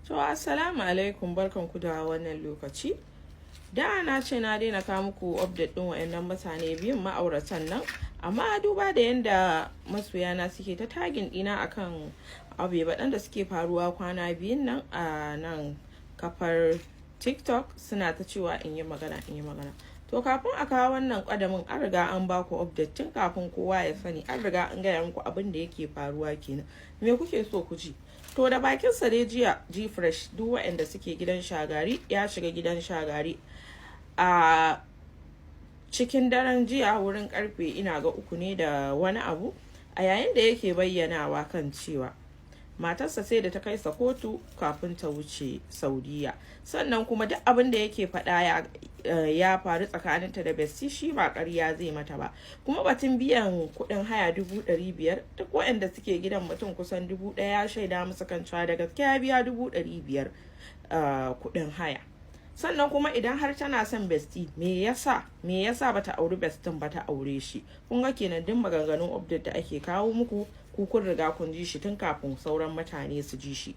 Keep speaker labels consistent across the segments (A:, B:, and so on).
A: To, assalamu alaikum, barkanku da wannan lokaci. Da na ce na daina kawo muku update din wayannan mutane biyun, ma'auratan nan, amma duba da yanda masoyana suke ta tagging dina akan abubuwan da suke faruwa kwana biyun nan a nan kafar TikTok, suna ta cewa in yi magana, in yi magana. To, kafin a kawo wannan kadamin, an riga an baku update tun kafin kowa ya sani. An riga an gaya muku abin da yake faruwa kenan. Me kuke so ku ji? To, da bakin sa dai jiya, G Fresh, duk waɗanda suke gidan Shagari, ya shiga gidan Shagari a cikin daren jiya wurin karfe, ina ga, 3 ne da wani abu, a yayin da yake bayyanawa kan cewa matarsa sai da ta kai sa kotu kafin ta wuce Saudiya. Sannan kuma duk abin da yake faɗa ya faru tsakaninta da Bestie, shi ba ƙarya zai mata ba. Kuma batun biyan kuɗin haya 500,000, duk waɗanda suke gidan, mutum kusan 1000, shaida musu kan cewa da gaskiya biya 500,000 kuɗin haya. Sannan kuma idan har tana son Bestie, me yasa bata auri Bestin ba, ta aure shi? Kun ga kenan, duk maganganun update da ake kawo muku, ku kun riga kun ji shi tun kafin sauran mutane su ji shi.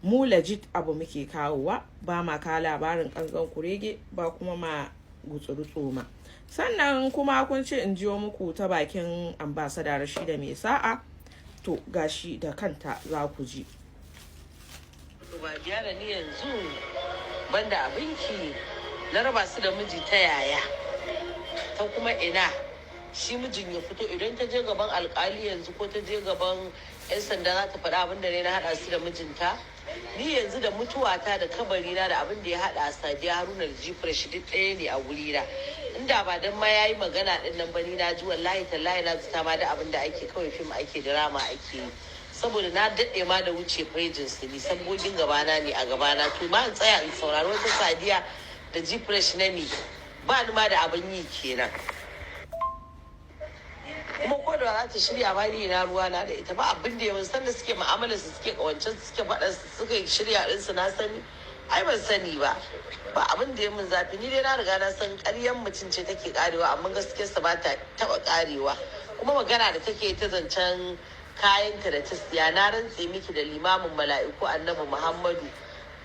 A: Mu legit abu muke kawowa, ba ma ka labarin kanzon kurege ba, kuma ma gutsuru tsoma. Sannan kuma kun ce in jiyo muku ta bakin Ambassador Rashida Mai Sa'a. To, gashi da kanta za ku ji.
B: Ba biya da ni yanzu banda abinki, na raba su da miji ta yaya, ta kuma ina? Shi mijin ya fito. Idan ta je gaban alkali yanzu ko ta je gaban 'yan sanda, za ta faɗa abin da ne na haɗa su da mijinta? Ni yanzu da mutuwata da kabarina da abin da ya haɗa Sadiya Haruna da Jifar shi duk ɗaya ne a wurina. Inda ba dan ma yayi magana din nan ba, ni na ji, wallahi tallahi, na zata ma da abin da ake kawai fim ake, drama ake yi, saboda na daɗe ma da wuce fejin su. Ni sabogin gabana ne a gabana. To, ma in tsaya in saurari wata Sadiya da G-Fresh na mi? Ba ni ma da abin yi kenan. Kuma ko da za ta shirya ma, ni na ruwa na da ita? Ba abin da ya san da suke mu'amalar su, suke kawancen su, suke faɗan su, suka shirya din su, na sani? Ai ban sani ba. Ba abin da ya min zafi. Ni dai na riga na san ƙaryan mutum ce take karewa, amma gaskiyarsa ba ta taɓa karewa. Kuma magana da take ta zancen kayanta da ta siya, na rantse miki da limamin mala'iku, Annabi Muhammadu,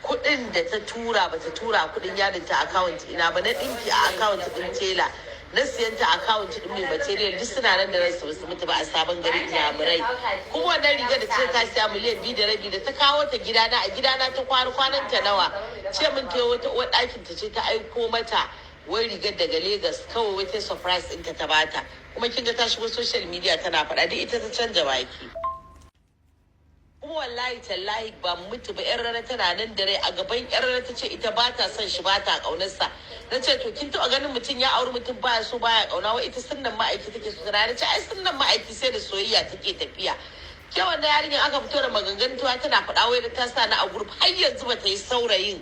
B: kuɗin da ta tura, ba ta tura kuɗin yadinta account ina ba. Na ɗinki a account ɗin tela, na siyan ta account ɗin mai material, duk suna nan da ransu, basu mutu ba, a Sabon Gari Inyamurai. Kuma wannan riga da ta siya miliyan 2.5, da ta kawo ta gidana, a gidana ta kwana. Kwanan ta nawa? Ce min ta wata uwar ɗakin ta ce ta aiko mata wai rigar daga Lagos, kawai wai ta surprise ɗinta ta bata. Kuma kin ga ta shigo social media tana faɗa, duk ita ta canja baki. Kuma wallahi tallahi ba mutu ba. Yan rana tana nan da rai. A gaban yan rana ta ce ita ba ta son shi, ba ta kaunarsa. Na ce, to, kin taɓa ganin mutum ya auri mutum baya so, baya kauna? Wai ita sunnan ma'aiki take so. Na ce, ai sunnan ma'aiki sai da soyayya take tafiya. Ke wannan yarinyar aka fito da maganganun tuwa tana faɗa wai da ta sa na a group, har yanzu ba ta yi saurayin,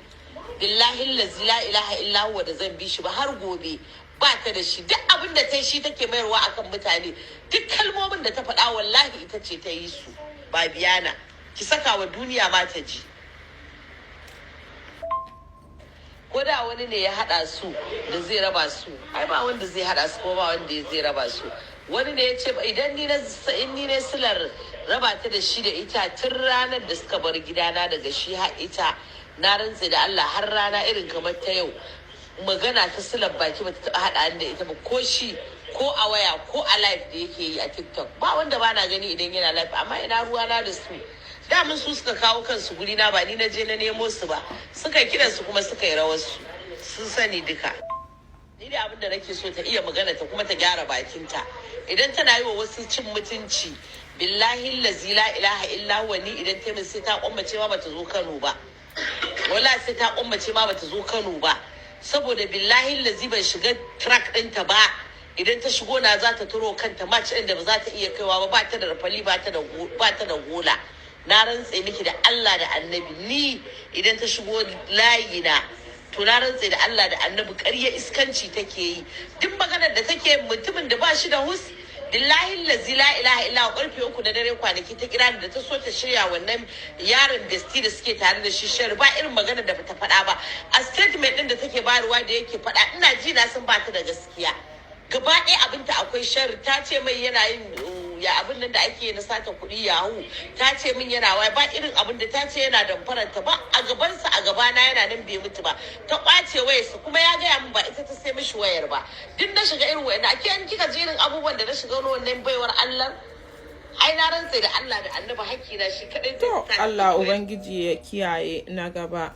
B: billahi lazi la ilaha illa huwa, da zan bi shi ba. Har gobe ba ta da shi. Duk abin da ta yi, shi take mayarwa akan mutane. Duk kalmomin da ta faɗa, wallahi ita ce ta yi su. Ba biyana, ki saka wa duniya ma ta ji. Ko da wani ne ya haɗa su da zai raba su, ai ba wanda zai haɗa su, ko ba wanda zai raba su. Wani ne ya ce idan ni na in ni ne silar raba ta da shi da ita tun ranar da suka bar gidana, daga shi har ita, na rantse da Allah, har rana irin kamar ta yau, magana ta silar baki bata taɓa haɗa da ita ba, ko shi, ko a waya, ko a live da yake yi a TikTok. Ba wanda ba na gani idan yana live, amma ina ruwa na da su? Damun su suka kawo kansu guri na, ba ni na je na nemo su ba. Suka kiran su kuma suka yi rawar su, sun sani duka. Ni da abin da nake so, ta iya magana ta kuma ta gyara bakinta. Idan tana yi wa wasu cin mutunci, billahi lazi la ilaha illa huwa, ni idan ta min, sai ta kwammace ma bata zo Kano ba. Wallahi sai ta kwammace ma bata zo Kano ba, saboda billahi lazi ban shiga track ɗinta ba. Idan ta shigo na, za ta turo kanta match ɗin da ba za ta iya kaiwa ba. Ba ta da rafali, ba ta da gola. Na rantse miki da Allah da Annabi, ni idan ta shigo layi na, to na rantse da Allah da Annabi, ƙarya iskanci take yi. Duk maganar da take, mutumin da ba shi da hus, billahi lazi la ilaha illa, karfe 3 na dare kwanaki ta kira da ta so ta shirya wannan yaron Bestie da suke tare da shi shari. Ba irin maganar da bata faɗa ba a statement din da take bayarwa da yake faɗa. Ina ji na san ba ta da gaskiya gaba ɗaya. Abinta akwai shari. Ta ce mai yana yin ya abin nan da ake na sata kuɗi, yahoo. Ta ce min yana waya, ba irin abin da ta ce yana damfarar ta ba a gabansa, a gabana yana nan, bai mutu ba. Ta kwace wayarsa, kuma ya gaya min ba ita ta sai mishi wayar ba. Duk na shiga irin wayan ake an kika ji irin abubuwan da na shiga wannan baiwar Allah. Ai na rantse da Allah da Annabi, hakki na shi kadai.
A: To, Allah Ubangiji ya kiyaye na gaba.